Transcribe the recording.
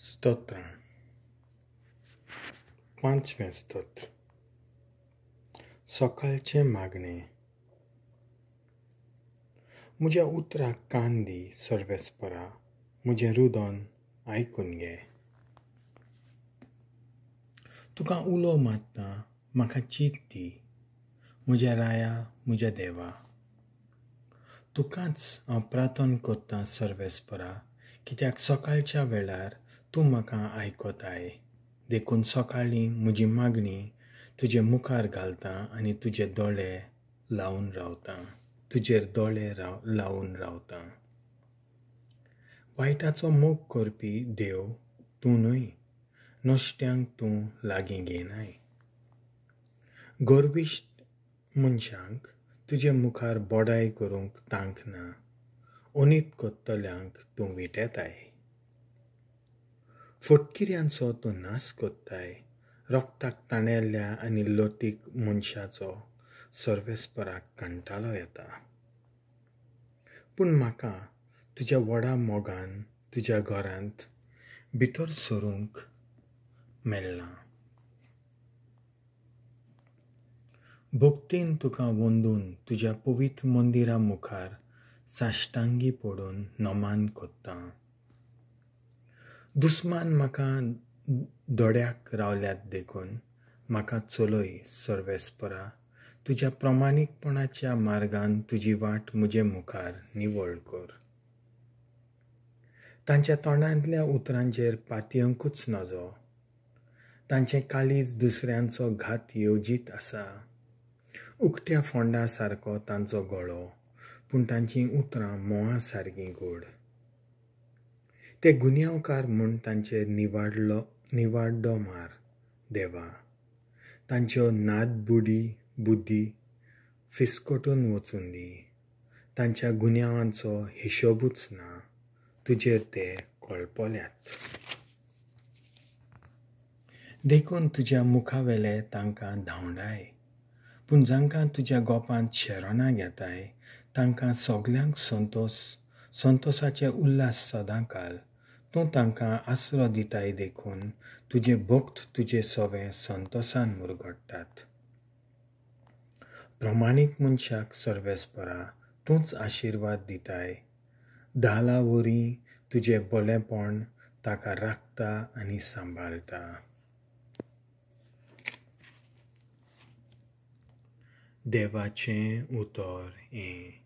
स्तोत्रां. पांचवें स्तोत्र. सकाळचें मागणें. म्हज्या उतराक कान दी सर्वेस्परा, म्हजें रुदन आयकून घे. तुका उलो मारता, म्हाका चीत दी, म्हज्या राया, म्हज्या देवा. तुकाच हांव प्रार्थना करतां सर्वेस्परा, कित्याक सकाळच्या वेळार तूं म्हाका आयकताय. देखून सकाळीं म्हजी मागणी तुजे मुखार घालता आनी तुजे दोळे लावन रावता, तुजेर दोळे लावन रावता. वायटाचो मोग करपी देव तूं न्हय, नश्ट्यांक तूं लागीं घेनाय. गर्विश्ट मनशांक तुजे मुखार बडाय करूंक तांक ना, अनीत करतल्यांक तूं विटेताय. फटकिऱ्यांचो तूं नाश करताय, रक्ताक ताणेल्ल्या आनी लतीक मनशाचो सर्वेस्पराक कंटाळो येता. पूण म्हाका तुज्या व्हडा मोगान तुज्या घरांत भितर सरूंक मेळ्ळां. भक्तीन तुका वंदून तुज्या पवित्र मंदिरा मुखार साश्टांगी पडून नमान करता. दुस्मान म्हाका दोड्याक रावल्यात देखून म्हाका चलय सर्वेस्परा, तुज्या प्रमाणीकपणाच्या मार्गान तुजी वाट म्हजे मुखार निवळ कर. तांच्या तोंडांतल्या उतरांचेर पातयेवंकूच नजो, तांचें काळीज दुसऱ्यांचो घात येवजीत आसा. उकट्या फोंडा सारको तांचो गळो, पूण तांचीं उतरां म्होंवा सारकीं गोड. ते गुन्यांवकार म्हूण तांचेर निवाड्डो मार देवा, तांच्यो नादबुडी बुद्दी फिस्कटून वचून दी. तांच्या गुन्यांवांचो हिशोबूच ना, तुजेर ते कळपल्यात. देखून तुज्या मुखावेले तांकां धांवडाय, पूण जांकां तुज्या गोपांत शेरणां घेताय तांकां सगल्यांक संतोसाचे उल्हास सदांकाल. तूं तांकां आसरो दिताय देखून तुजे भक्त तुजे सवे संतोसान मुरगडटात. प्रमाणीक मनशाक सर्वेस्परा तूंच आशिर्वाद दिताय, धाला वरी तुजें बरेपण ताका राखता आनी सांबाळटा. देवाचें उतर हें.